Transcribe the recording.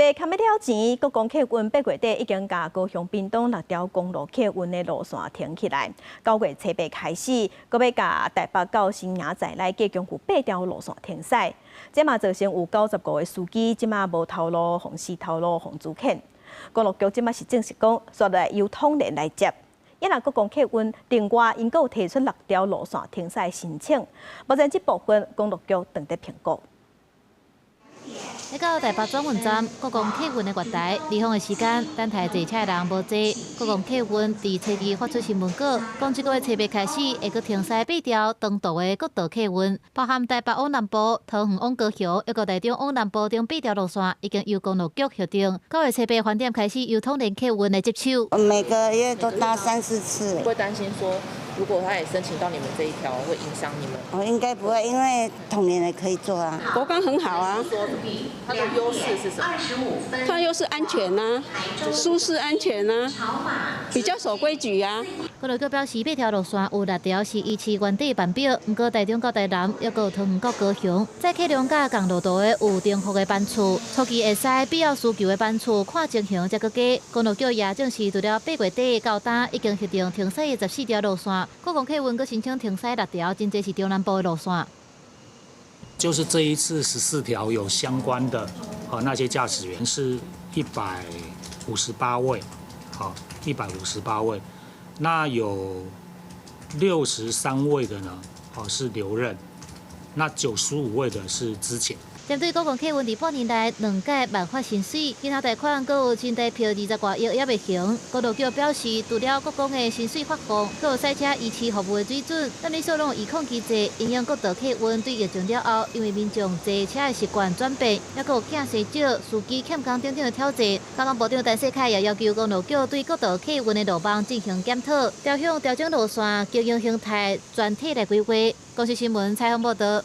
袂堪欲了錢，國光客運8月底已經共高雄屏東六條公路客運的路線停起來。9月初八開始，閣欲共台北到新營在內計共有八條路線停駛。這嘛造成有95個司機這馬無頭路、予死頭路、予資遣。公路局這馬是證實講，煞來由統聯來接。啊若國光客運另外𪜶閣有提出六條路線停駛申請，目前這部分公路局正佇評估。來到台北轉運站，國光客運的月台，離峰的時間，等待坐車的人無濟。國光客運佇初二發出新聞稿，講這個月初八開始會閣停駛八條長途的國道客運，包含台北往南部、桃園往高雄，抑閣台中往南部等八條路線，已經由公路局核定。9月初八翻點開始，由統聯客運來接手。每個月都搭三四次。會擔心說，如果他也申請到你們這一條，會影響你們？我應該不會，因為統聯的可以做啊。國光很好啊。它的優勢是什麼？它優勢安全啊，舒適安全啊，比較守規矩啊。公路局表示，八條路線有六條是維持原底班表，毋過台中到台南，抑閣有桃園到高雄，載客量佮仝路途的有重複的班次，初期會使必要需求的班次看情形才閣加。公路局也證實，除了8月底到今已經核定停駛的14條路線，國光客運閣申請停駛六條，真濟是中南部的路線。就是這一次14條有相關的，啊，那些駕駛員是158位，好，一百五十八位，那有63位的呢，哦是留任，那95位的是資遣。針對國光客運佇半年內兩屆濫發薪水，銀行貸款閣有新台票20外億猶未還。公路局表示，除了國光的薪水發放，閣有賽車維持服務的水準，但你所攏有預控機制，影響國道客運對疫情了後，因為民眾坐車的習慣轉變，抑閣有囝生少、司機欠工等等的挑戰。交通部長陳世凱也要求公路局對國道客運的路網進行檢討，調向調整路線經營形態，全體來規劃。公視新聞採訪報導。